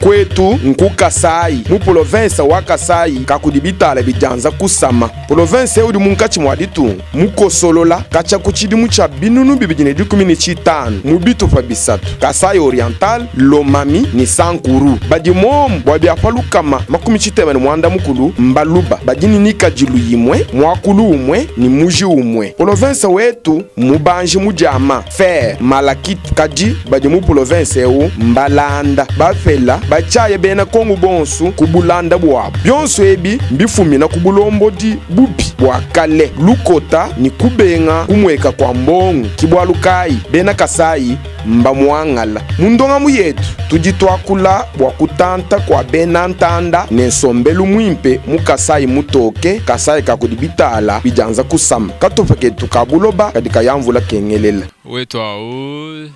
Kuetu nku Kasayi, mu polovense wa Kasayi kakudi bitala bidianza kusama. Polovense eu udi munkatshi mua ditunga, mukosolola katshia ku tshidimu tshia 2015 mu bitupa bisatu, Kasayi Oriental, Lomami ne Sankuru. Badi momu bua bia pa 360 mBaluba badi ne nikadilu yimue, muakulu umue ne muji umue. Polovense wetu mmubanji mu diama, fer, malachite, kadi badi mu polovense eu mbalanda, bapela, batshiaya bena Kongu bonsu ku bulanda buabu. Bionso ebi mbifumina ku bulombodi bubi bua kale, lukota ne kubenga kumueka kua mbongu. Ki bualu kayi bena Kasayi mbamuangala. Mu ndongamu yetu tudi tuakula bua kutanta kua bena ntanda ne nsombelu muimpe mu Kasayi mutoke, Kasayi ka kudi bitala bidianza kusama, katupa ketu ka buloba kadi kaya mvula kengelela. Wetu au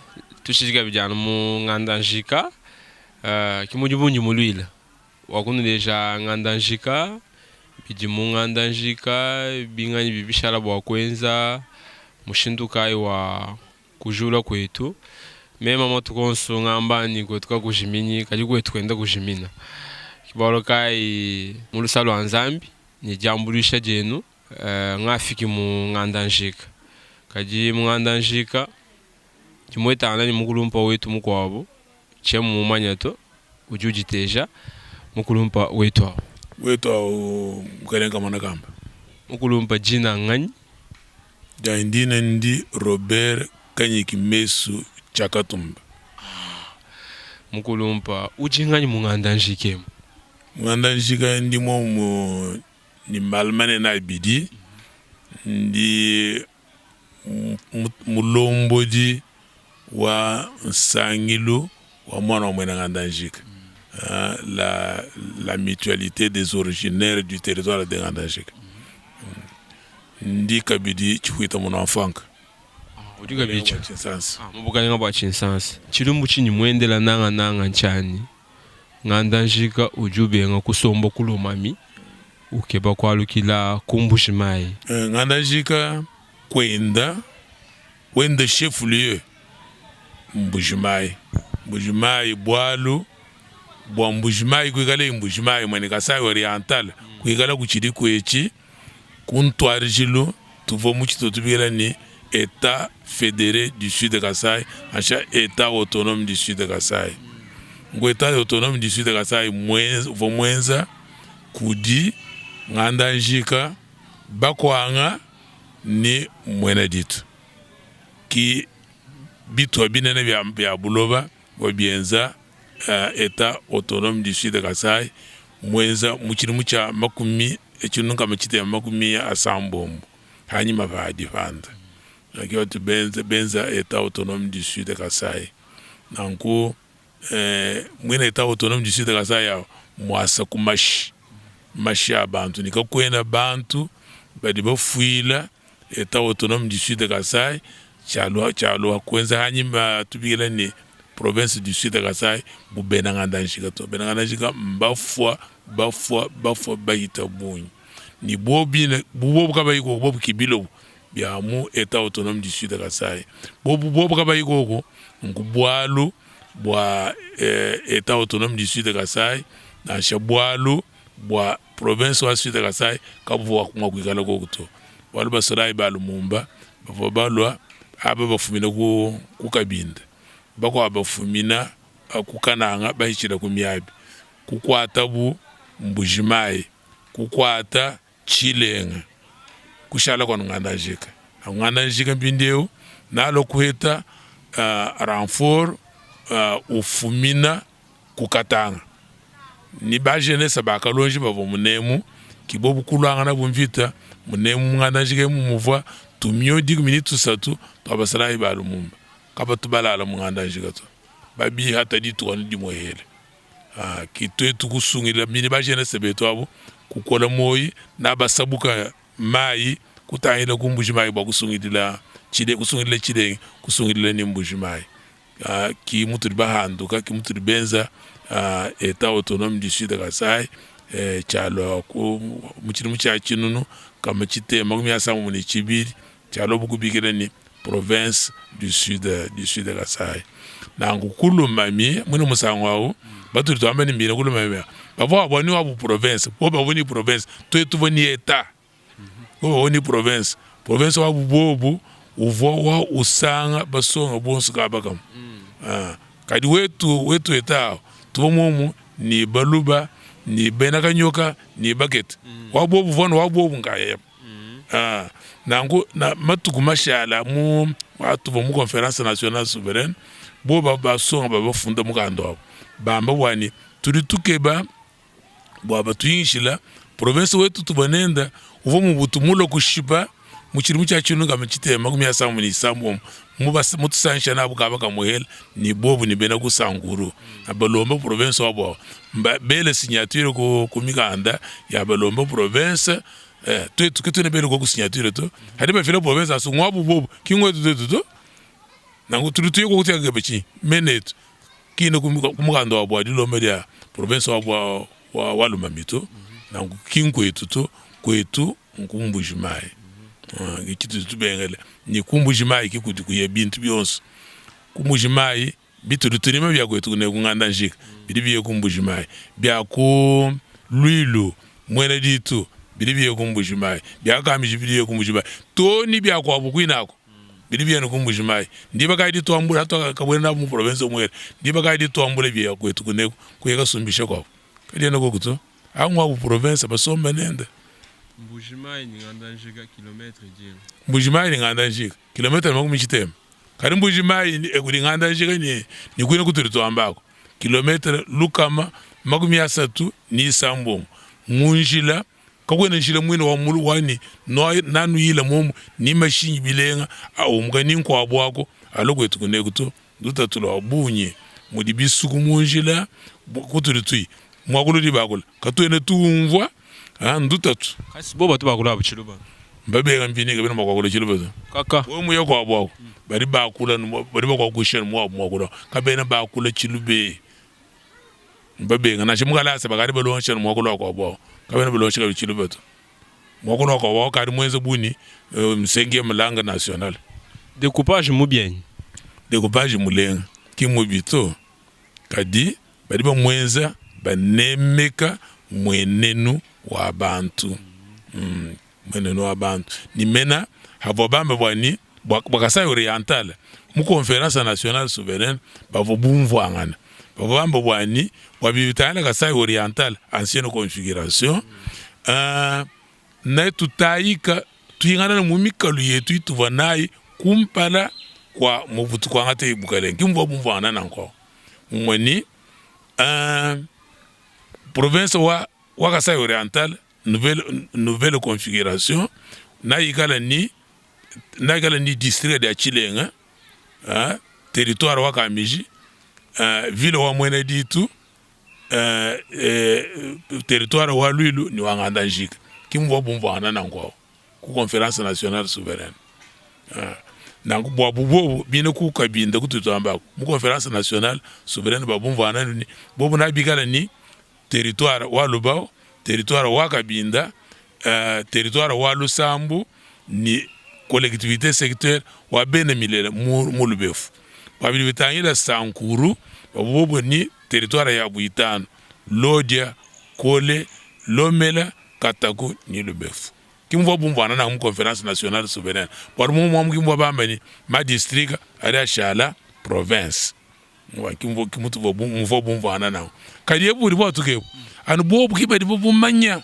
tushidi kabidi anu mu nganda njika, ki mudi bundi muluila wa kunuleja nganda njika, bidi mu nganda njika, binganyi bidi bishala bua kuenza, mushindu kayi wa kujula kuetu. Mema matuku onso ngamba ni kuetu kakujiminyi, kadi kuetu kuenda kujimina. Ki bualu kayi mu lusa lua Nzambi ne diambuluisha dienu ngafiki mu nganda njika. Kadi mu nganda njika ndi muetangana ne mukulumpa wetu mukuabu, tshiena mumumanya to, udi uditeja mukulumpa wetu awu. Wetu awu mukalenga kamona kamba. Mukulumpa dina nganyi? Dianyi dina ndi Robert Kanyiki Mesu Tshiakatumba. Mukulumpa udi nganyi mu nganda njika emu? Mu nganda njika ndi muomu ne malu manene abidi, ndi mulombodi wa nsangilu wa muana wa muena nganda njika, la la mutualite des originaires du territoire de nganda njika. Ndi kabidi tshipuita munua mfuanka. Udi kabidi Tshinsansa. Mu bukalenga bua Tshinsansa. Tshilumbu tshindi muendela nangananga ntshianyi, nganda njika udi ubenga kusomba ku Lomami ukeba kualukila ku Mbuji-Mayi. Nganda njika kuenda wenda chef lieu Mbuji-Mayi. Mbuji-Mayi bualu bua Mbuji-Mayi kuikalayi Mbuji-Mayi muene Kasai Oriental kuikala kutshidi kuetshi ku ntuarijilu tuvua mu tshitupa tubikila ne Etat federe du Sud Kasai nansha Etat autonome du Sud Kasai. Nku Etat autonome du Sud Kasai uvua muenza kudi Nganda Njika, Bakuanga ne Muena Ditu. Ki bitupa binene bia buloba bivua bienza Etat autonome du Sud Kasai muenza mu tshidimu tshia 1860 panyima pa dipanda. Ke batu benza Etat autonome du Sud Kasai. Nanku Muena Etat autonome du Sud Kasai awu muasa ku mashi, mashi a bantu ne kakuena bantu badi bafuila Etat autonome du Sud Kasai tshialua tshialua kuenza hanyima tubikila ne province du Sud Kasai bu bena nganda njika to. Bena nganda njika mbafua bafua bafua bahita bungi ne bobi bu bobu kabayi koku bobu ki bilobo bia mu Etat autonome du Sud Kasai. Bobu bobu kabayi koku nku bualu bua Etat autonome du Sud Kasai nansha bualu bua province wa Sud Kasai kabuvua mua kuikala koku to. Bualu basolayi ba Lumumba bavua balua aba bafumina ku ku Kabinda, bakuabu bafumina ku Kananga bahitshila ku Miabi, kukuatabu Mbuji Mayi, kukuata Tshilenga, kushala kua nganda njika. Nganda njika mpindieu nalua kuheta renfort ufumina ku Katanga ni ba jeunesse ba Kalonji bavua munemu ki bobu kuluangana bu mvita munemu mu nganda njika emu muvua tumio dikumi ni tusatu tua basalayi ba Lumumba kabatu balala mu nganda njika to babihata dituku anu dimue hele. Ki tuetu kusungila mine ba jeunesse betu abu kukola muoyi na basabuka mayi kutangila ku Mbuji Mayi bua kusungidila tshile kusungidila Tshilenge kusungidila ni Mbuji Mayi. Ki mutudi bahanduka ki mutudi benza Etat autonome du Sud Kasai tshialua ku mu tshidimu tshia 1862 tshialua bu kubikila ni province du Sud du Sud Kasai. Nanku ku Lomami muine musangu au batudi tuamba ne mbine ku Lomami bavua bavua ni wabu province, bobu bavua ni province, tuetu tuvua ni etat. Bobu bavua ni province, province wabu bobu uvua wa usanga basonga bonso kaba kamue. Kadi wetu wetu etat au tuvua muomu ni baluba ni bena kanyoka ni bakete. Wa bobu uvua ni wa bobu nkayabu. Nanku na matuku mashala mu atuvua mu Conference Nationale Souveraine, bobu basonga bavua bafunda mukanda wabu bamba bua ne, tudi tukeba bua batuingishila province wetu tuvua nenda uvua mubutu mulua kushipa mu tshidimu tshia tshinunu kama tshitema makumi asambo ne isambombo mutusangisha nabu kaba kamuhela ne bobu ne bena ku Sankuru balomba province wabu awu bela signature ku mikanda ya balomba province. Tuetu katuena bele ku signature to, hadi bafila province asu nguabu bobu ki nguetu tuetu to. Nanku tudi tuya kuoku tuya kukeba tshinyi? Mena etu kina ku mukanda wabu wa dilomba dia province wabu wa Lomami to. Nanku ki nkuetu to, kuetu nku Mbuji Mayi. Ke tshitudi tubengela ne ku Mbuji Mayi ke kudi kuya bintu bionso. Ku Mbuji Mayi Bitudi tulima bia kuetu ne ku nganda njika bidi biye ku mbuji mayi, bia ku luilu muena ditu bidi biye ku mbuji mayi, bia kamiji bidi biye ku mbuji mayi, too ne bia kuabu kuine aku bidi biye ku mbuji mayi. Ndiba kayi dituambula hatuakabuela nabu mu province muele, ndiba kayi dituambula bia kuetu kuneku kuya kasumbisha kuabu? Kadiena koku to, awu nguabu province basomba nende. Mbuji mayi ne nganda njika kilometre dinga. Mbuji mayi ne nganda njika kilometre makumi tshitema. Kadi Mbuji Mayi kudi nganda njika ne kuine kutudi tuamba aku kilometre 336 mu njila kakuena njila muine wa mulu wani nanuyila momu ni mashinyi bilenga aumuka ni nkuabu aku alua kuetu kuneku to lutatu lua bungi mudi bisuku mu njila kutudi tuyi muakulu udi bakula katuena tuumvua ndutatu. Kasi bo batu bakula abu tshiluba. Mbabenga mpinika bena mua kuakula tshiluba to. Kaka. Wewe muye kuabu aku badi bakula badi bakuakuisha ne muabu muakulu aku kabena bakula tshiluba. Mbabenga nansha mu kalasa bakadi balongesha ne muakulu wa kuabu aku kabena balongesha kabidi tshiluba to. Muakulu wa kuabu aku ukadi muenze bu ni cinquième langue nationale. Decoupage mubi anyi? Decoupage mulenga ki mubi to kadi Badi bamuenza banemeka mmuenenu wa bantu, mmuenenu wa bantu ne mena havua bamba bua ne bua Kasai Oriental mu Conference Nationale Souveraine bavua bumvuangana, bavua bamba bua ne bua bidi bitangila Kasai Oriental ancienne configuration ne tutayika tuhingana ne mu mikalu yetu ituvua nayi kumpala kua Mobutu kuangataye bukalenge, ki muvua bumvuangana nanku awu. Mumue ne, province wa wa Kasai Oriental nouvelle nouvelle configuration nayikala ni nayikala ni district dia Tshilenga, territoire wa Kamiji, ville wa Mwene Ditu, territoire wa Luilu ne wa Nganda-Njika. Ki muvua bumvuangana nanku awu ku Conference nationale souveraine. Nanku buabu bobu bine ku Kabinda kutudi tuamba aku mu Conference nationale souveraine babumvuangana ne bobu nabikala ni territoire wa Lubao, territoire wa Kabinda, territoire wa Lusambu ne collectivite secteur wa Bena Milela mu Lubefu. Bua bidi bitangila Sankuru babu bobu ni territoire yabu itanu, Lodja, Kole, Lomela, Kataku ne Lubefu. Ki muvua bumvuana nanku mu Conference nationale souveraine, bualu muomu amu ki muvua bamba ne, ma distrika adi ashala province. Ki muvua bumvuangana nanku. Kadi ebu budi buatuka ebu, anu bobu ke badi babumanya.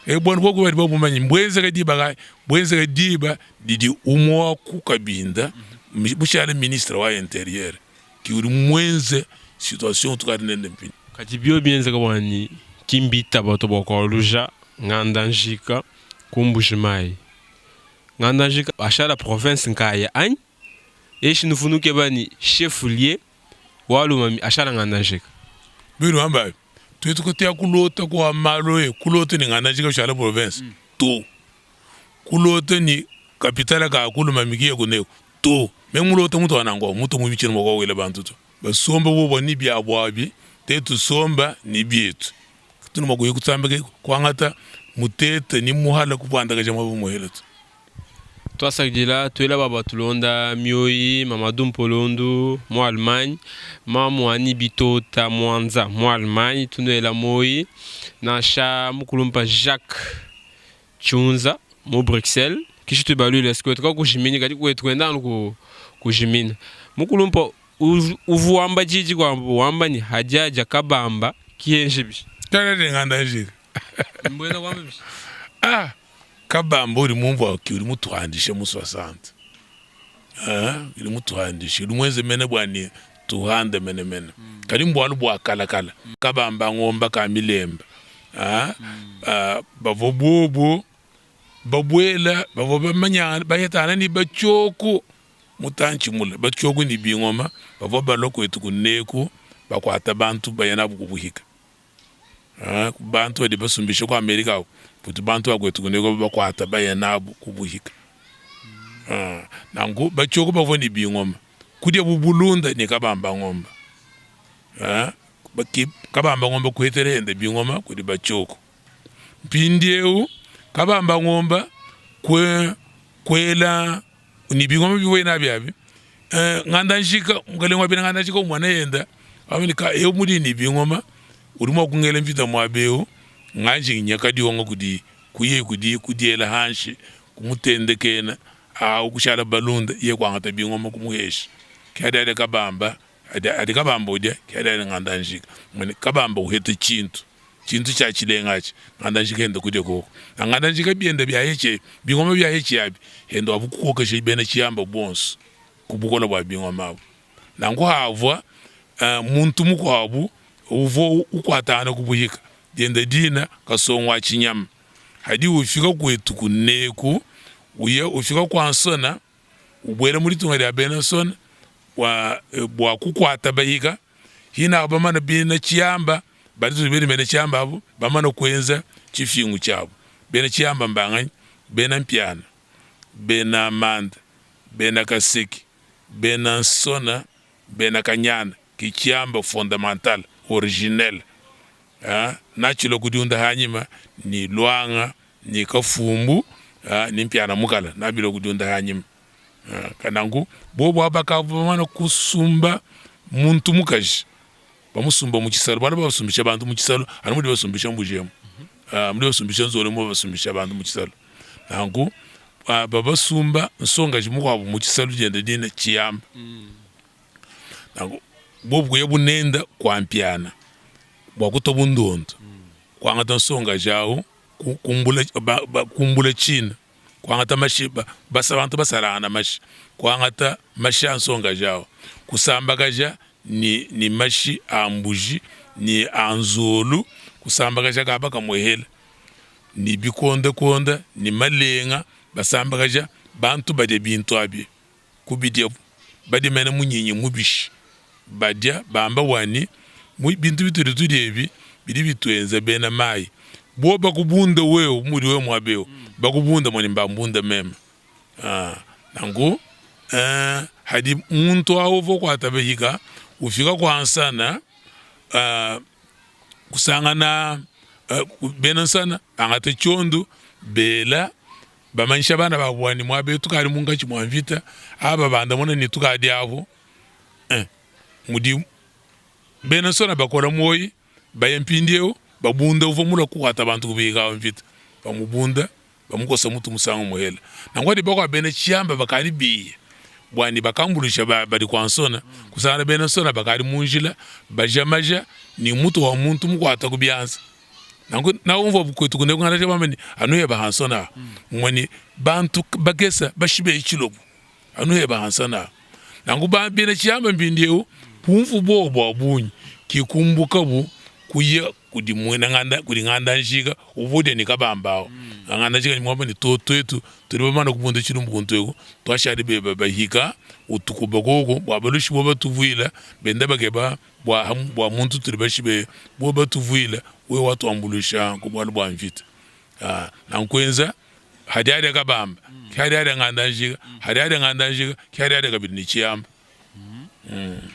Ebu anu bobu ke badi babumanya. Mbuenzeke diba kayi? Buenzeke diba didi umue wa ku Kabinda mushale ministre wa interieur ke udi muenze situation utukadi nende mpindieu. Kadi biobi bienzeka bua ne, ki mbitaba to bua kualuja nganda njika ku Mbuji-Mayi. Nganda njika ashala province nkaya anyi? Eshi nuvua nukeba ne chef lieu wa Lomami ashala nganda njika? Biudi wamba abi, tuetu katuya kulota kua malu e kulota ne nganda njika ushala province to. Kulota ne capitale ka ku Lomami kiya kuneku to. Me mulota mutu wa nanku mutu mubi tshiena mua kuakuila bantu to. Basomba bobo ne biabu abi, te tusomba ne bietu. Katuena mua kuya kusambakena kuangata mutete ne muhala kubuandakaja muaba muhele to. Tuasakidila tuela baba tulonda mioyi Mamadou Mpolondu mu Allemagne, mamu ani Bitota Mwanza mu Allemagne tunuela moyi nansha mukulumpa Jacques Tshiunza mu Bruxelles kishi tubaluile siko kakujimini kadi kwetu kwenda anu ku kujimina mukulumpa uvu wamba jiji kwamba wamba ni hajaja kabamba kienje bishi Tala nganda njika. Mbwena kwamba bishi Ah, kabamba uri mumva ki uri mutuhandishe mu 60. Ah, uri mutuhandishe uri mwenze mene bwani tuhande mene mene. Kali mbwalu bwa kala kala. Kabamba ngomba ka milemba. Ah, ah, bavo bobo babwela bavo bamanya bayetana ni bachoku mutanchi mula bachoku ni bingoma bavo baloko etu kuneku bakwata bantu bayana bukubuhika. Ah, bantu badi basumbisha ku Amerika ako kuti bantu bakwetu kuneko bakwata baya nabo kubuhika. Ah, nangu bachoko bavo ni bingoma kudya bubulunda ni kabamba ngomba. Ah, baki kabamba ngomba kweterende bingoma kudi bachoko mpindieu kabamba ngomba kwe kwela ni bingoma biwe na byabi. Eh, nganda njika mukalengwa bina nganda njika umwana yenda aminika eu muri ni bingoma urimo kungela mvita mwabeo nganje nyakadionga kudi kuye kudi kudiela hanshi kumutendekena a kushala balunda ye kwangata bingoma kumuhesha kyada kabamba adi kabamba udya kyada nganda njika mwene kabamba uhete chintu chintu cha chilengachi nganda njika enda kudya koko nganda njika bienda bya yeche bingoma bya yeche abi hendo abukukokesha bena chiyamba bonso kubukola bwa bingoma abo nangu havwa muntu mukwabu uvo ukwatana kubuhika denda dina kasongwa chinyama hadi ufika kwetu kuneku uye ufika kwa nsona ubwere muri tunga lya bena nsona wa bwa kukwata bahika hina bamana bina chiyamba bali tubiri bena chiyamba abo bamana kwenza chifingu chabo bena chiyamba mbanganya bena mpiana bena manda bena kasiki bena nsona bena kanyana kichiyamba fondamental originel. Ah, nachilo kudiunda hanyima ni lwanga ni kafumbu, ah, ni mpiana mukala nabilo kudiunda hanyima. Ah, kanangu bobo abakavumana kusumba muntu mukaji bamusumba mu kisalo bana basumbisha bantu mu kisalo ari muri basumbisha mbujemo. Ah, muri basumbisha nzore mu basumbisha bantu mu kisalo nangu, ah, babasumba nsonga jimukwabo mu kisalo genda dina chiyamba. Nangu bobo yebunenda kwa mpiana bwa kutobundondo kwangata nsonga jawo kumbula kumbula china kwangata mashi basa bantu basarana mashi kwangata mashi ansonga jawo kusambakaja ni mashi ambuji ni anzolu kusambakaja kaba kamwehela ni bikonda konda ni malenga basambakaja bantu bade bintu abi kubidya bade mena munyinyi mubishi badya bamba wani bintu bituri tudyebi biri bitwenza bena mai bo bakubunda wewe muri wewe mwabeo bakubunda mwani mbambunda mema. Ah, nangu hadi muntu awo kwa tabehika ufika kwa nsana, kusangana, bena nsana angate chondu bela bamanisha bana babwani mwabe tukari mungachi mwamvita aba banda mona ni tukadi abo. Mudi bena nsona bakola moyi bayempindieo babunda uvo mula kuwata bantu kubika mvita bamubunda bamukosa mutu musango muhela nangwadi bakwa bene chiyamba bakali biye bwani bakambulisha bali kwa nsona kusana bene nsona bakali munjila bajamaja ni mutu wa muntu mukwata kubyanza nangu naumva bukwetu kune ngana bameni anuye bahansona mwani bantu bagesa bashibe ichilobu anuye bahansona nangu ba bene chiyamba mbindieo pumfu bo bwa bunyi kikumbuka bu kuye kudi mwena nganda kudi nganda nshika ubude ni kabambao nganda nshika ni mwamba ni toto etu tuli bamana kubunda chilumbu kuntweko twashali beba bahika utukuba koko bwa balushi bo batuvwila benda bageba bwa bwa muntu tuli bashibe bo batuvwila we watu ambulisha kubwa bwa mvita. Ah, na nkwenza hadi hadi kabamba hadi hadi nganda nshika hadi hadi nganda nshika hadi hadi kabili ni chiyamba.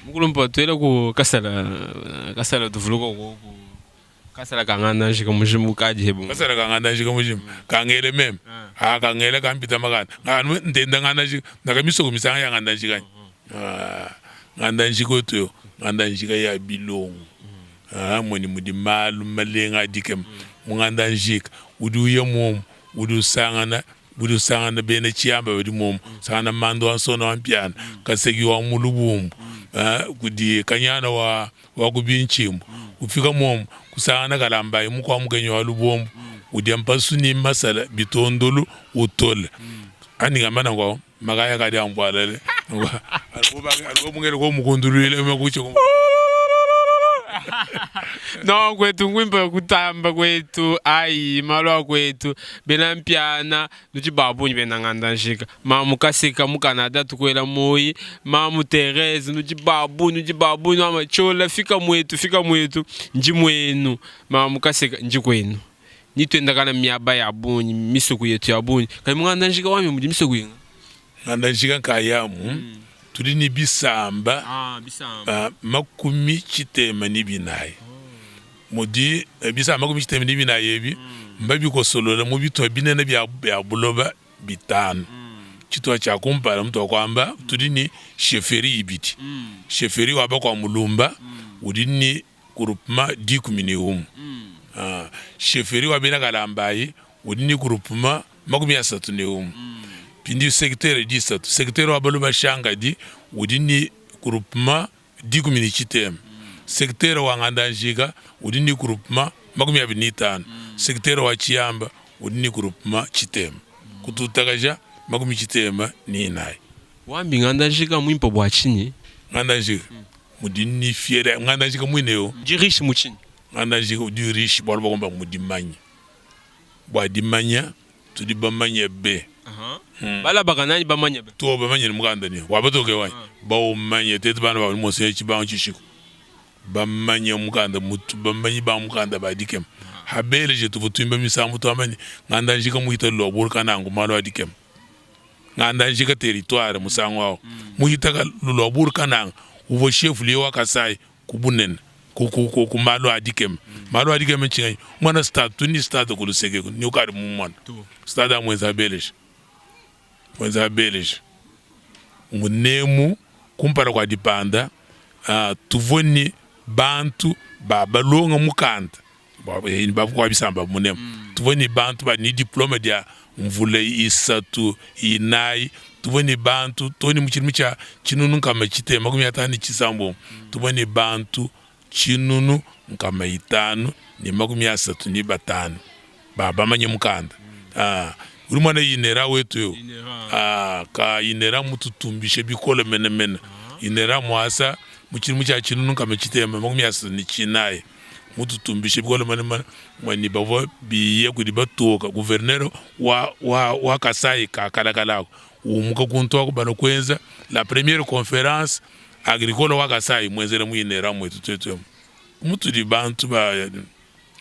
Mukulumpa twela ku kasala kasala tuvuluka ku Kasala ka nganda njika mujimu kadi hebu. Kasala ka nganda njika mujimu kangele meme. Ah kangele kampita makanda. Nganu ntenda nganda njika naka misoko misanga ya nganda njika. Ah nganda njika oto nganda njika ya bilongo. Ah moni mudi malu malenga adikema. Mu nganda njika udi uya muomu udi usangana udi usangana bena tshiamba badi muomu usangana manda wa nsona wa mpiana kaseki wa mu lubumbu kudi kanyana wa wa ku bintshimbu ufika muomu kusangana kalambayi mukua mukenyi wa lubombo udia mpasu ni masala bitondolu utola ani ngamba nanku makaya kadi ambualale alikuwa ko mukunduluile makuche No kwetu ngwimpa kutamba kwetu ayi malwa kwetu bena mpiana nudi babunyi bena nganda nshika mamu kaseka mu Canada tukwela moyi mamu Therese nudi babunyi nudi babunyi mama chola fika mwetu fika mwetu nji mwenu mamu kaseka nji kwenu nitwendakana miaba ya bunyi misuku yetu ya bunyi kali munganda nshika wami mudi misuku inga nganda nshika nkayamu tudi ni bisamba bisamba makumi tshitema ni binayi mudi bisamba makumi tshitema ni binayi ebi mbabikosolola mu bituha binene bia bia buloba bitanu tshituha tshia kumpala mutu wa kuamba tudi ni chefferie ibidi chefferie wa bakua mulumba udi ni groupement dikumi ni umue chefferie wa bena kalambayi udi ni groupement makumi asatu ni umue pindi secteur disatu secteur wa baluba shangadi udi ni groupement dikumi ni tshitema secteur wa nganda-njika udi ni groupement makumi abidi ni itanu secteur wa tshiyamba udi ni groupement tshitema kututakaja makumi tshitema ni inayi wambi nganda-njika mwimpa bua tshinyi nganda-njika mudi ni fiere nganda-njika muine ndi riche mu tshinyi nganda-njika udi riche bualu bakomba mudimanya bua dimanya tudi bamanye be balabaka nani bamanye be to bamanye ni mukanda ni wabatoke wanyi baumanye tetu bana ba mose tshibangu tshishiko bamanye mukanda mutu bamanyi ba mukanda badikema habele je tuvu tuimba misambu tuamani nganda njika muhita lwa burka nangu malo adikema nganda njika territoire musango awo muhita ka lwa burka nangu uvo chef lieu wa Kasai kubunene ku ku ku ku malo adikema malo adikema chinga mwana stade tuni stade kuluseke ni ukari mu mwana stade amwenza belege mwenza belege munemu kumpala kwa dipanda tuvoni bantu babalonga mukanda kwa bisamba munemu tuvoni bantu ba ni diplome dia mvula isatu inayi tuvoni bantu toni muchilimo cha chinunu nkama chitema makumi atanu chisambo tuvoni bantu chinunu nkama itanu ni makumi asatu ni batanu babamanye mukanda uri mwana inera wetu yo ka inera mututumbishe bikolo menemene inera mwasa muchilimo cha chinunu nkama chitema makumi asatu ni chinayi mututumbishe bikolo menemene mwani bavua biye kudi batoka gouverneur wa, wa, wa Kasai kakalakalako umuka kuntu ako bano kwenza la première conférence agricole wa Kasai mwenzele mu inera mwetu twetu mutudi bantu ba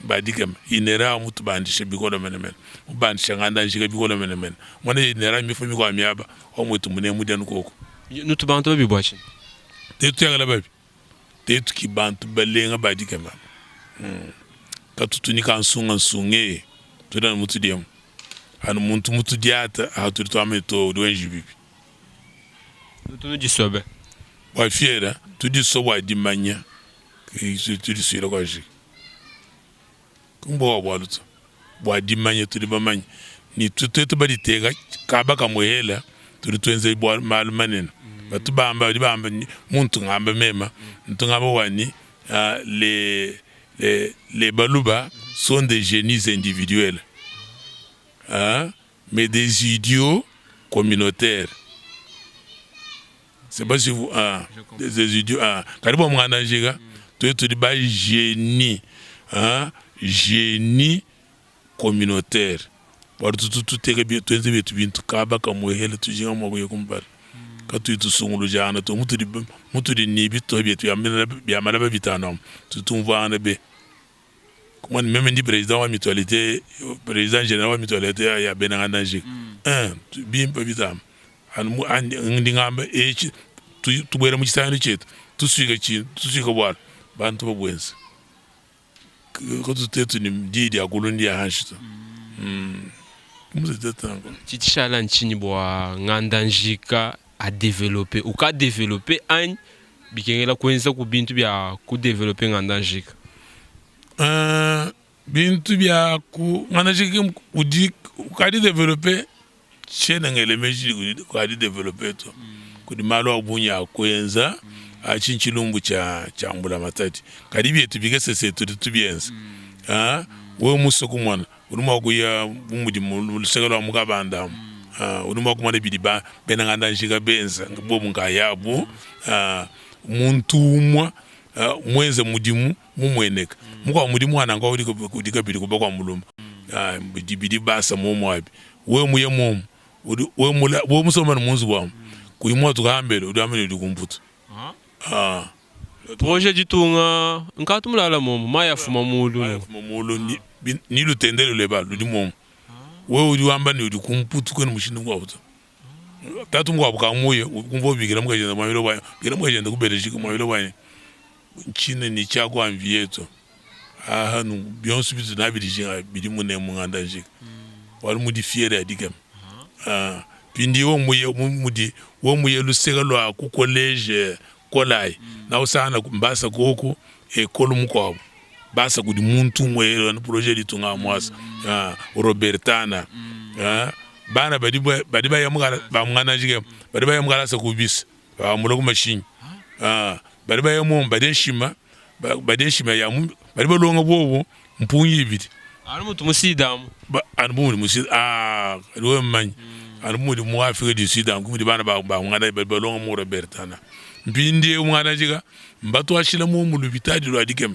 badikema inera mutu bandishe bikolo menemene mubandishe nganda njika bikolo menemene mwana inera mifo mikwa miaba wa mwetu mune mudianu koko nutu bantu babi bua tshinyi tetu yakala babi tetu ki bantu balenga badikema katutu ni kansunga nsunge tudana mutudiemu anu muntu mutudiata atuli twame to udi bibi nutu nudisobe bua fiera tudiso bua dimanya tudisuila kwa jika kumbo wa bwalu to bua dimanya tudi bamanya ni tutetu baditeka kaba kamuhela tudi twenze bua malu manene batu bamba badi bamba muntu ngamba mema ntu ngamba wani les Baluba sont des génies individuels, hein, mais des idiots communautaires. C'est pas si vous des idiots karibu mwana njika tu tudi ba génie, hein, génie communautaire. Bari tu tu teke bi twenze bitu bintu kaba kamuhela tujinga mwakuye kumpala katuyi tusungulu jana to mutudi mutudi ni bito bietu bya malaba bitano tutumvana be kumani meme ndi président wa mutualité président général wa mutualité ya benanga njika un bimpa bitamo anu ndi ngamba echi tubwera mu chisanu chetu tuswika chi tuswika bwana bantu babwenza. Katu tetu ni diyi dia kulu ni dia hanshi to. Tshidi tshishala ntshinyi bua nganda-njika a developper? Uka developper anyi bikengela kuenzaku bintu bia ku developper nganda-njika? Bintu bia ku nganda-njika udi ukadi developper Tshiena ngela meji ne kukadi developper to. Kudi malu a bungi a kuenza, atshi ntshilumbu tshia tshia mbulamatadi. Kadi bietu bikese tudi tubienza. Wewe musue kumona, udi mua kuya bu mudi mu luseke lua mu Kabanda amu, udi mua kumona bidi bena nganda njika benza bobu nkayabu. Muntu umue muenze mudimu mumueneka, mukuabu mudimu wa nanku udi kabidi ku bakua mulumba. Bidi basa muomu abi. Wewe muye muomu, udi wewe mula wewe musomba ne mu nzubu amu, kuyi muatuka hambelu, udi wamba ne udi ku Mputu. Ah. Projet ditunga nkatu mulala muomu, mayi afuma mulu. Mayi afuma mulu ni, ni lutendele lueba ludi muomu. Wewe udi wamba ne udi ku Mputu kuena mushindu mukuabu to. Tatu mukuabu kamuye, kumvua ubikila mukajende muambila bua bikila mukajende ku Belgique muambila bua ne ntshina ne tshia ku envier to. Aha nunku bionso bitudi nabi dijinga bidi mune mu nganda njika. Bualu mudi fiere ya dikema. Mpindieu wewe muye mudi wewe muye luseke lua ku college Kolayi na usangana mbasa koku ekole mukuabu basa kudi muntu umue anu projet ditunga muasa Robertana bana badi badi baya mu ba mu nganda njika badi baya mu kalasa ku bus bambula ku mashinyi badi baya momu badia nshima Badie nshima ya mu badi balonga bobu mpungi ibidi. Anu mutu mu Sud amu. Ba anu bu mudi mu Sud aah kadi wewe mumanye anu bu mudi mu Afrique du Sud amu ke mudi bana ba ba ngana badi balonga mu Robertana. Mpindieu muanajika mbatuashila muomu lupitadi lua dikema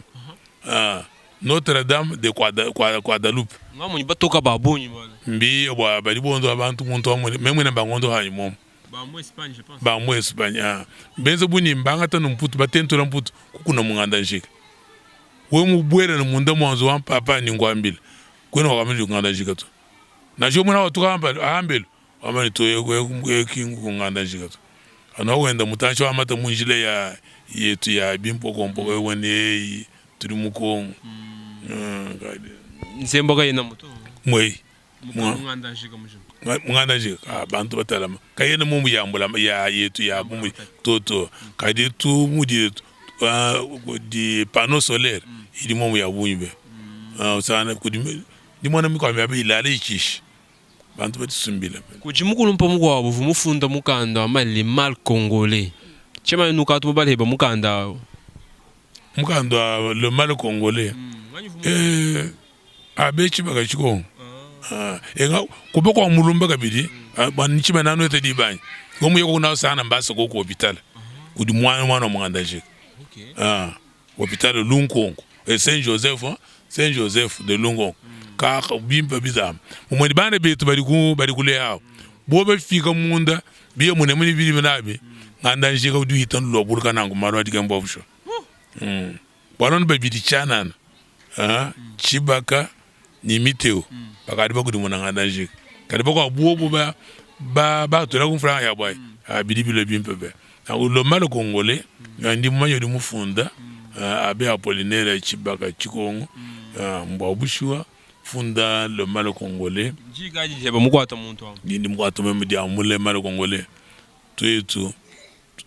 aah Notre Dame de Guadalupe. Ngamunyi batoka ba bungi bana. Mbiya bua badi bondoha bantu muntu wa meme muine mbangondoha anyi muomu. Ba mu Espagne je pense. Ba mu Espagne ah. Mbenze bu ne mbangata ne mputu batentula mputu kukuna mu nganda njika. Wewe mubuele ne munda mua nzubu wa mpapa ndi nkuambila kuena wakuamba ne nganda njika to. Nansha umue watuka hambelu wamba ne to eku ki nku nganda njika to. Anu wenda mutantshi wa mata mu njila ya yetu ya bimpokompoko ewu ne eyi tudi mu Congo. Nzembo kayena mu to. Mweyi. Munganda njika bantu batalama kayena mumu ya mbula ya yetu ya bumu toto kadi tu mudi di panneau solaire idi mumu ya bungi be usangana kudi dimona mikuabu miaba ilala itshisha bantu badisumbila. Kudi mukulumpa mukuabu uvua mufunda mukanda wamba le mal congolais tshiema nukatu mubale mukanda awu. Mukanda wa le mal congolais Abe tshibaka tshikongo enga kuba kwa mulumba kabidi ntshiba nanu ete dibanyi ngo muye kuna sana mbasa ko ku hopital kudi mwana mwana mwanda jika hopital Lunkongo et Saint Joseph Saint Joseph de Lunkongo ka bimpa bizama mumwe bana betu badi ku badi kule awo bo bafika munda biye mune mune bili nabi nganda njika udi uhita nlobuluka nangu malu adi kembo busho Balonda babidi tshianana, Tshibaka ne Miteo bakadi bakudimuna nganda njika. Kadi bakuabu buobu ba ba batula ku mfranga yabu ayi, bidi bilua bimpe be. Nanku le mal congolais ndi mumanye udi mufunda Abbe Apollinaire Tshibaka Tshikongo mbua bushuwa funda le mal congolais. Diyi kayi didi dieba mukuata muntu amu? Dindi mukuata meme dia mu le mal congolais tuetu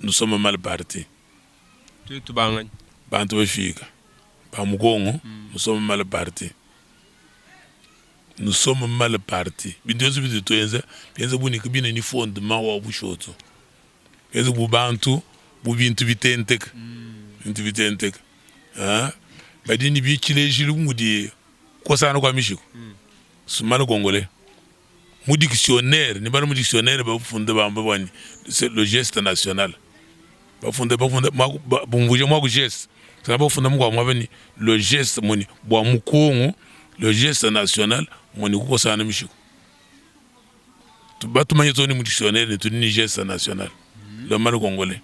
nous sommes mal partis. Tuetu banganyi? Bantu bafika ba mu Congo nous sommes mal partis, nous sommes mal partis bintu bionso bitudi tuenza bienza bu ne bine ni fondement wa bushoto bienza bu bantu bu bintu bitenteka bintu bitenteka ah badi ne tshilejilu bu mudi kukosangana kua mishiku sumana congolais mu dictionnaire ni bana mu dictionnaire bafunda bamba bua ne c'est le geste national bafunda bafunda bumvuija muaku geste saka bafunda mukuabu muaba ne le geste muni bua mu Congo le geste national muni kukosana mishiku batumanye too ne mu dictionnaire ne tudi ne geste national le mal congolais.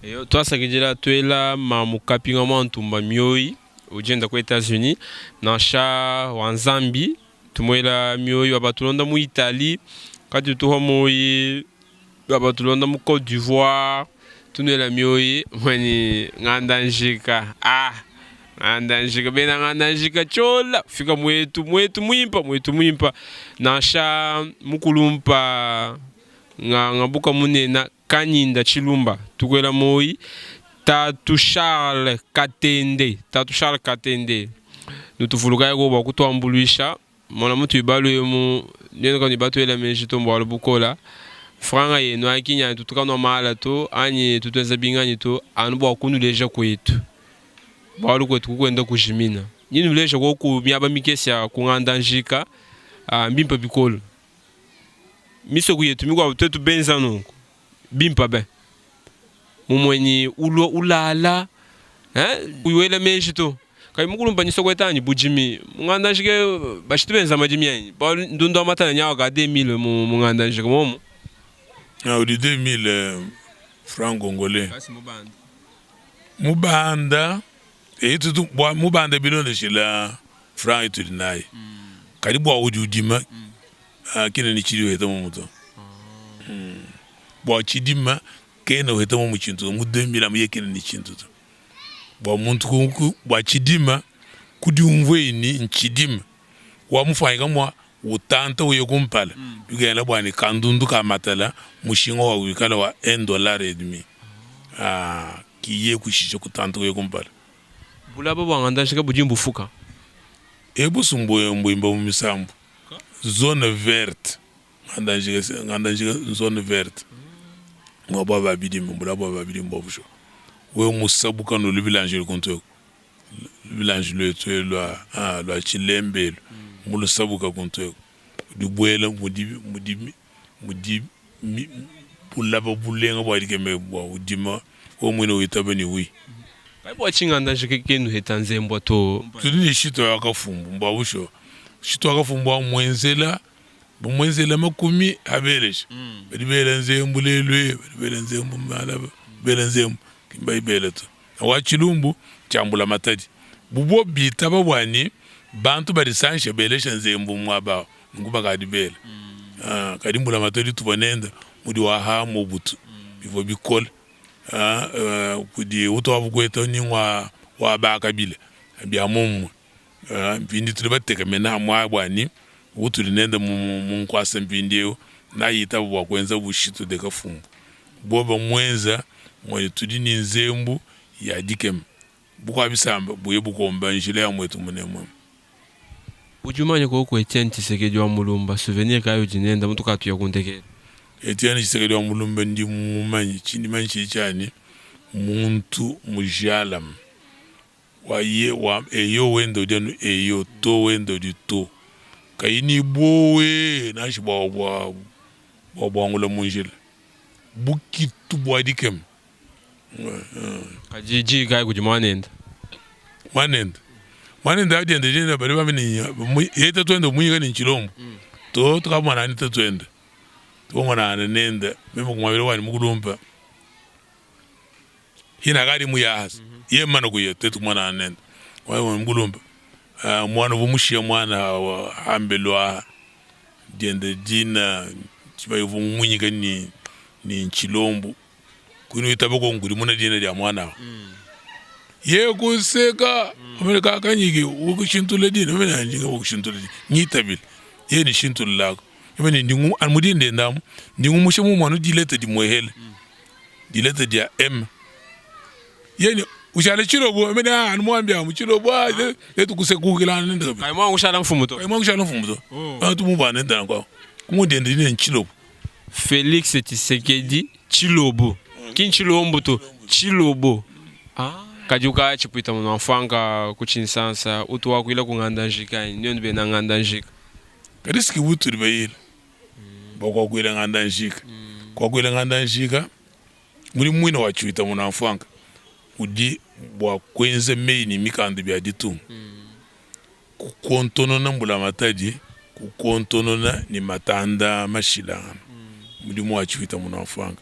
Eyo tuasakidila tuela mamu kapinga mua ntumba mioyi. Udi enda ku Etats-Unis, nansha wa Nzambi tumuela mioyo wa batulonda mu Italie, katutuha moyi wa batulonda mu Cote d'Ivoire. Tunuela mioyi mwenyi nganda njika ah nganda njika bena nganda njika tshiola fika muetu muetu muimpa muetu muimpa nansha mukulumpa nga ngabuka munena kanyinda tshilumba tukuela moyi tatu Charles Katende tatu Charles Katende nutuvulukayi ko bua kutuambuluisha Mona mutudi balue emu, nuenu kanuyi batuela meji to, mbualu bukola. Mfranga yenu ayi ki nyanyi tutu kanua maala to, anyi tutuenza binganyi to, anu bua kunuleja kuetu. Bualu kuetu kukuenda kujimina. Ndi nuleja koku miaba mikese ya ku nganda njika, mbimpe bikole. Misoku yetu mikuabu tuetu benza nunku, bimpe be. Mumue ni ulua ulala eh, kuyi wela meji to. Kayi mukulumpa nyisua kueta anyi budimi mu nganda njike bashitu benza madimi anyi bualu ndundu wa matana nyawa ka 2000 mu mu nganda njike momu. Ah, udi 2000 francs congolais. Kasi mubanda. Mubanda eyi tutu bua mubanda bilondeshila franc itudi nayi. Kadi bua udi udima ah, kina ni tshidi uheta mu mutu. Bua tshidima kena uheta mu tshintu mu 2000 amu ye kena ni tshintu to. Bua muntu ku bua tshidima kudiumvueyi ni ntshidima wa mufuanyika mua utanta uye kumpala bikengela bua ne kandundu ka matala mushinga wa wikala wa un dollar et demi ah kiye kushisha kutanta kuya kumpala. Bulaba bua ngandajika budi mbufuka. Ebusu mbuimba mu misambu zone verte. Nganda-njika, nganda-njika zone verte, muaba wa ba bidime, mbulaba wa ba bidime bua bushuwa. Wewe musabuka ne lubilanji kuntu eku, lubilanji luetu elu lua, ah, lua Tshilembe elu, mulusabuka kuntu eku, udi buela mudi, mudi, mudi bulaba bulenga bua dikema bua udima, wewe muine witaba ne oui. Kayi bua tshinganda-njika kenu heta nzembua to. Tudi ne shito wa kafumbu, mbua bushuwa. Shito wa kafumbu wa muenzela Bamuenzela makumi abelesha. Badi bela nzembu lelu eyi, badi bela nzembu malaba, bela nzembu ki mbayibela to. Wa tshilumbu tshia mbulamatadi bu bobu bitaba bua ne bantu badisangishe belesha nzembu muaba awu, nunku bakadi bela. Kadi mbulamatadi utuvua nende mudi wa ha Mobutu bivua bikole kudi utuabu kueta ni ngua wa ba Kabila bia momumue. Mpindieu tudi batekemene amu bua ne, utudi nende mu nkuasa mpindieu neayitaba bua kuenza bushitu de kafumbu. Boba muenza muanyi tudi ne nzembu ya dikema. Bukua bisamba buye bukomba njila ya muetu munemu emu. Udi umanya koku Etienne Tshisekedi wa Mulumba, souvenir kayi udi nenda mutu katuya ku ndekelu? Etienne Tshisekedi wa Mulumba ndi mumanye, tshindi manye tshidi tshia ne, muntu mujalame. Wa ye wa eyo wende udi anu eyo to wende udi to kayi ni buowe nansha bua bua bua buangula mu njila bukitu bua dikema. Kadi diyi kayi kudi muanende? Muanende muanende adi diende dina badi bambe ne ye tatuende umunyika ne ntshilombo to tukamonana ne tatuende tukamonana nende meme kumuambila wanyi mukulumpe. Hina kadi muyahasa ye mana kuya tetu kumana nende wewe mkulumba mwana uvua mushiya mwana hambelu aha diende dina tshibayi uvua mumunyika ni ni ntshilombu kuyi witaba ko nkudimuna dina dia mwana awu ye kuseka amene kakanyiki ukushintula dina meme njinga kushintula dina ngitabile ye ni shintululaku meme ndi mu dinda endamu ndi ngumusha mu mwana dileta dimuehele Dileta dia M. Yeye ushala tshilobo mene anu muambi amu tshilobo letu kusekukila nende kabidi. Kayi mua kushala mfumu to. Kayi mua kushala mfumu to. Bantu mubana nende nanku awu. Kumudiende dine ntshilobo. Felix Tshisekedi Tshilobo. Ki ntshilombo to, Tshilobo. Kadi ukaya tshipuita munua mfuanka ku Tshinsansa utu wakuila ku nganda njika anyi? Nuenu bena nganda njika. Kadi siki butudi bayila. Bua kuakuila nganda njika. Kuakuila nganda njika mudimu muine wa tshiwita munamfuanka udi bua kuenza meyi ne mikanda bia ditunga, kukontonona mbulamatadi, kukontonona ne matanda mashilangane. Mudimu wa tshiwita munamfuanka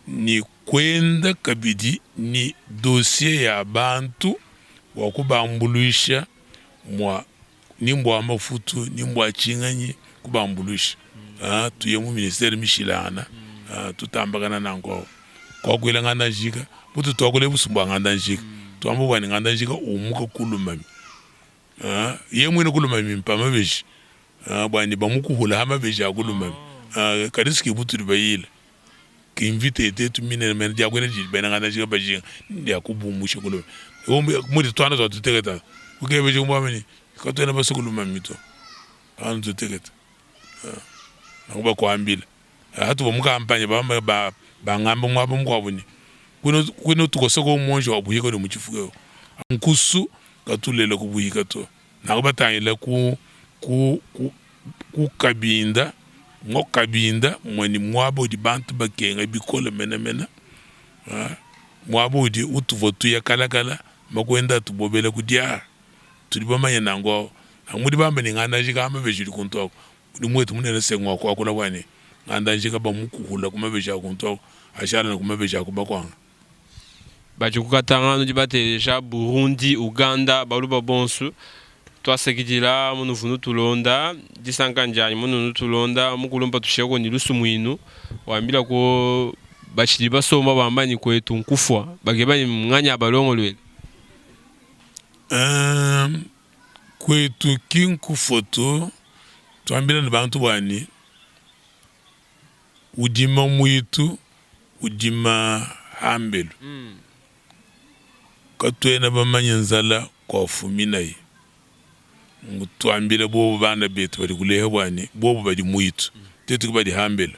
ne kuenda kabidi ne dossier ya bantu bua kubambuluisha mua ni mbua mafutu ni mbua tshinganyi kubambuluisha. Tuye mu ministere mishilangana tutambakana nanku awu. Kuakuila nganda njika, butu tuakule busumbu bua nganda njika. Tuamba bua ne nganda njika umuka ku Lumami. Yeye muine ku Lumami mpa mabeji bua ne bamukuhula ha mabeji a ku Lumami. Kadi suki butudi bayila. Ki mvita yetu minene mene diakuela didi bena nganda njika bajinga ndia kubumbusha ku Lumami. Mudi tuana tua tuteketa kukebeja kumbuamba ne katuena basue ku Lumami to. Tuana tuteketa. Nanku bakuambila hatuvua mu kampanye bamba ba bangamba muaba mukuabu ne kuno kuno tukoseko muonji wa buhika udi mu tshifuka eu nkusu katulela ku buhika to nanku batangila ku ku ku ku kabinda ngo kabinda mue ne muaba udi bantu bakenga bikole menamena muaba udi utuvua tuya kalakala makuenda atubobela ku diaa. Tudi bamanye nanku awu. Nanku mudi bambe ne, Nganda njika ha mabeji udi kuntu aku. Mudimu wetu munene se ngua kuakula bua ne, Nganda njika bamukuhula ku mabeji a kuntu aku, ashala ne ku mabeji a ku bakuanga. Badi ku Katanga nudi bateleja Burundi, Ouganda, baluba bonsu tuasakidila munuvu nutulonda, disanka ndianyi munu nutulonda, mukulumpa tushiyaku ni lusumuinu wambila ku batshidi basomba bamba ni kuetu nkufua bakeba ni nganyi abalongoluela. Kuetu ki nkufua to, tuambila ne bantu bua ne, udima muitu udima hambelu, katuena bamanye nzala kuafuminayi. Tuambila bobu bana betu badi kuleha bua ne, bobu badi muitu, tuetu ke badi hambelu.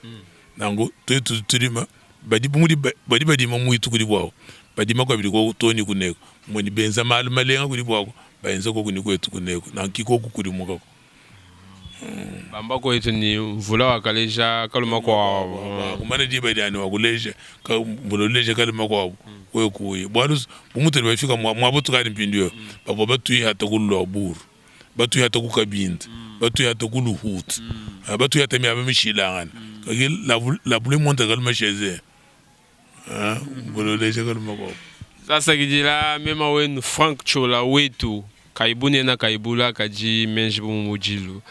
Nanku tuetu tudima badi bu mudi badi badima muitu kudi buabu, badima kabidi koku too ne kuneku, mmue ne benza malu malenga kudi buaku, baenza koku ne kuetu kuneku, nanku ki koku kudimukaku. Bamba kuetu ne mvula wakaleja kaluma kuabu. Kumana diba dia ne wakuleja mvula uleja kaluma kuabu wewe kuyi bualu bu mutudi bafika muaba utukadi mpindieu bavua batuihata ku Luaburu. Batuihata ku Kabinda, batuihata ku Luhuta, batuihata miaba mishilangane. Kadi la pluie monte kaluma chez eux. Mvula uleja kaluma kuabu. Tuasakidila mema wenu Franck Ciola wetu kayi bunena kayi bula kadi menji bu mu mudilu.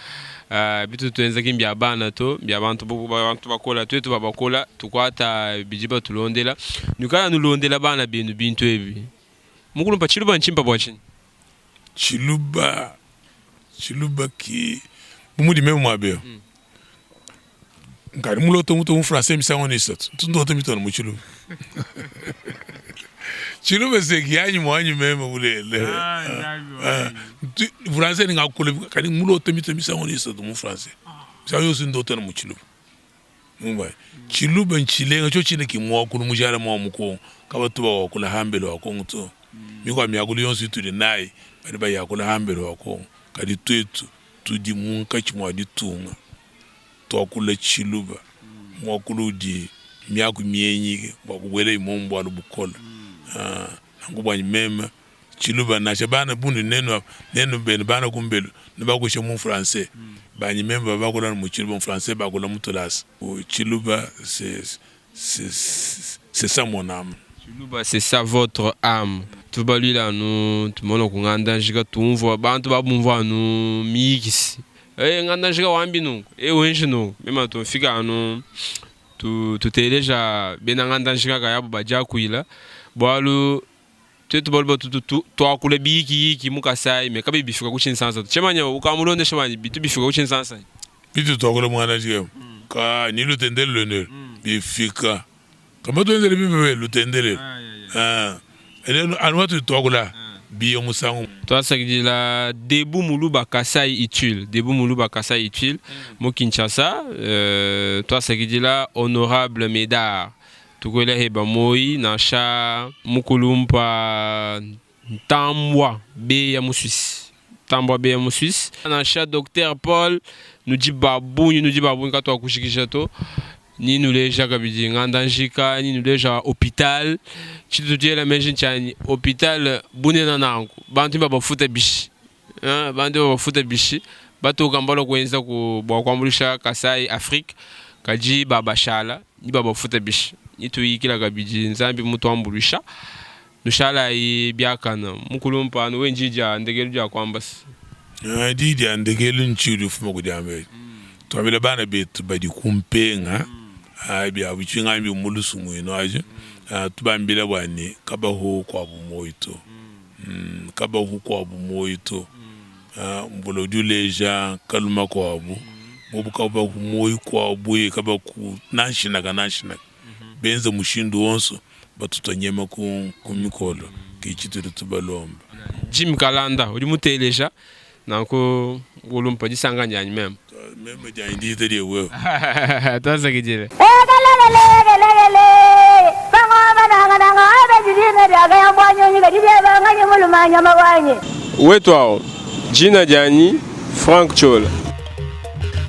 Bitu tuenza ki mbia bana to mbia bantu bantu bakola tuetu ba bakola tukuata bidi batulondela nuikala nulondela bana benu bintu ebi. Mukulumpa tshiluba ntshimpa bua tshinyi? Tshiluba, tshiluba ki bu mudi meme muaba eu nkadi mulote mutu mu français misangu ne isatu ntu ndota mitona mu tshiluba tshiluba se kianyi muanyi meme bulele français ni ngakula kadi mulote mito misangu ne isatu mu français misangu yonso ndota mu tshiluba. Mumbai. Tshiluba ntshilenga tsho tshine ki muakulu mujalame wa mu Kongo. Kabatu bawakula hambelu wa Kongo to. Mikua miakulu yonso itudi nayi badi bayakula hambelu wa Kongo. Kadi tuetu tudi munkatshi mua ditunga tuakula tshiluba, muakulu udi miaku mienyi bua kubuelayi momu bualu bukole. Nanku buanyi meme Tshiluba nansha bana bundu nenu apa nenu benu bana kumbelu nubakuisha mu français banyi meme ba bakula anu mu tshiluba mu français bakula mu tulasa tshiluba c'est c'est ça mon ame. Tshiluba c'est ça votre ame tubaluila anu tumona ku nganda njika tumvua bantu ba bumvua anu miyikisi eh nganda njika wambi nunku eh wenji nunku mema tumfika anu tuteleja bena nganda njika kayabu badiakuila bualu Tuetu baluba tutu tuakula biyikiyiki mu Kasai mais kabiyi bifika ku tshinsansa to. Tshimanya ukamulondesha wanyi bitu bifika ku tshinsansa anyi? Bitu tuakula muana tshikemu ka ni lutendele luenu elu bifika kamba tuenzele bimpe be lutendele elu anu patudi tuakula biye musangu. Tuasakidila Debout Muluba Kasai Utile, Debout Muluba Kasai Utile mu Kinshasa. Tuasakidila Honorable Medard Tukuela heba moyi nansha mukulumpa Ntambwa Beya mu Suisse. Ntambwa Beya mu Suisse. Nansha Docteur Paul, nudi ba bungi, nudi ba bungi katuakujikija to. Ni nuleja kabidi nganda njika, ni nuleja hopital. Tshitu tudiela meji ntshianyi, hopital bunena nanku, bantu babafuta bishi? Bantu babafuta bishi? Batuka mbalua kuenza ku bua kuambuluisha Kasai Afrique, kadi babashala ni babafuta bishi? Ni tuyikila kabidi Nzambi mutuambuluisha. Nushalayi biakana. Mukulumpa anu we ndi dia ndekelu dia kuamba se. Diyi dia ndekelu ntshiudi ufuma ku diamba edi. Tuambila bana betu badi ku mpenga bia butshingambi mu lusumuinu adi. Tubambila bua ne kabahu kuabu muoyo to, kabahu kuabu muoyo to. Mvula udi uleja kaluma kuabu, bobu kabahu muoyo kuabu kabaku nanshinaka nanshinaka, benza mushindu wonso batutua nyama ku ku mikolo, ke tshitudi tubalomba. Jim Kalanda udi muteleja nanku ulumpa disanka ndianyi meme. Meme dianyi dihita die wewe. Tuasakidile. Wetu awu, dina dianyi Franck Ciola.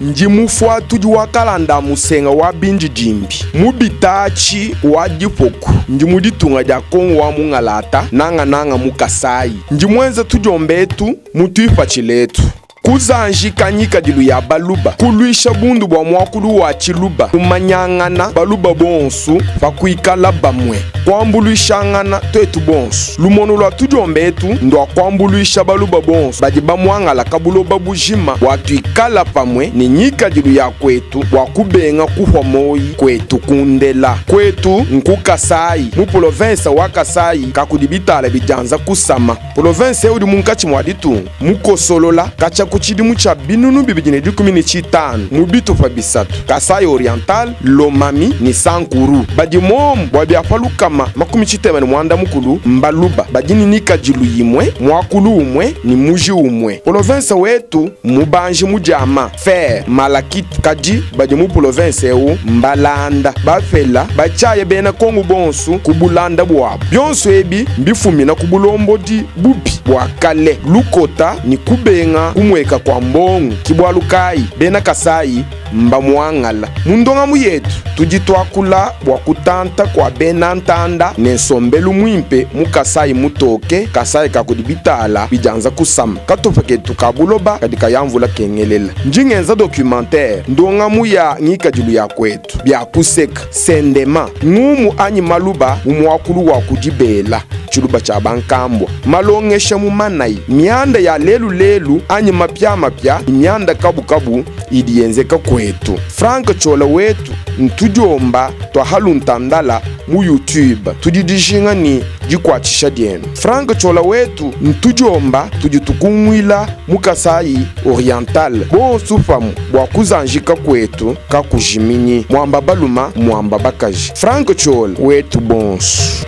Ndi mufuatudi wa kalanda a musenga wa bindidimbi mu bitaatshi wa dipoku. Ndi mu ditunga dia Kongo wa mungalata, nangananga mu Kasayi. Ndi muenza tudiomba etu mu tuipatshila etu. Kuzanjika ngikadilu ya Baluba, kuluisha bundu bua muakulu wa Tshiluba, kumanyangana Baluba bonsu pa kuikala bamue, kuambuluishangana tuetu bonsu. Lumonu lua tudiomba etu ndua kuambuluisha Baluba bonsu badi bamuangalaka buloba bujima bua tuikala pamue ne ngikadilu ya kuetu bua kubenga kuhua moyi kuetu kundela. Kuetu nku Kasayi, mu polovensa wa Kasayi kakudi bitala bidianza kusama. Polovense eu udi munkatshi mua ditunga, mukosolola katshia ku tshidimu tshia 2015 mu bitupa bisatu, Kasaï Oriental, Lomami ne Sankuru. Badi momu bua bia pa 360 mbaluba badi ne nikadilu yimue, muakulu umue ne muji umue. Polovense wetu mmubanji mu diama, fer, malachite, kadi badi mu polovense eu mbalanda, bapela, batshiaya bena Kongu bonsu ku bulanda buabu. Bionso ebi mbifumina ku bulombodi bubi bua kale, lukota ne kubenga kumueka kua mbongo. Ki bualu kayi bena Kasayi mbamuangala. Mu ndongamu yetu tudi tuakula bua kutanta kua bena ntanda ne nsombelu muimpe mu Kasayi mutoke, Kasayi ka kudi bitala bidianza kusama. Katupa ketu ka buloba kadi kaya mvula kengelela. Ndi ngenza documentaire, ndongamu ya ngikadilu ya kuetu, bia kuseka, sendema, ngumu anyi maluba mu muakulu wa ku dibela, tshiluba tshia bankambua, malongesha mu manayi, mianda ya lelu lelu anyi mapiamapia ne mianda kabukabu idi yenzeka kuetu. Franck Ciola wetu ntudiomba tua haluntandala mu YouTube. Tudi dijinga ne dikuatshisha dienu. Franck Ciola wetu ntudiomba tudi tukunguila mu Kasaï Oriental bonsu pamue bua kuzanjika kuetu kakujiminyi. Muamba baluma muamba bakaji. Franck Ciola wetu bonsu.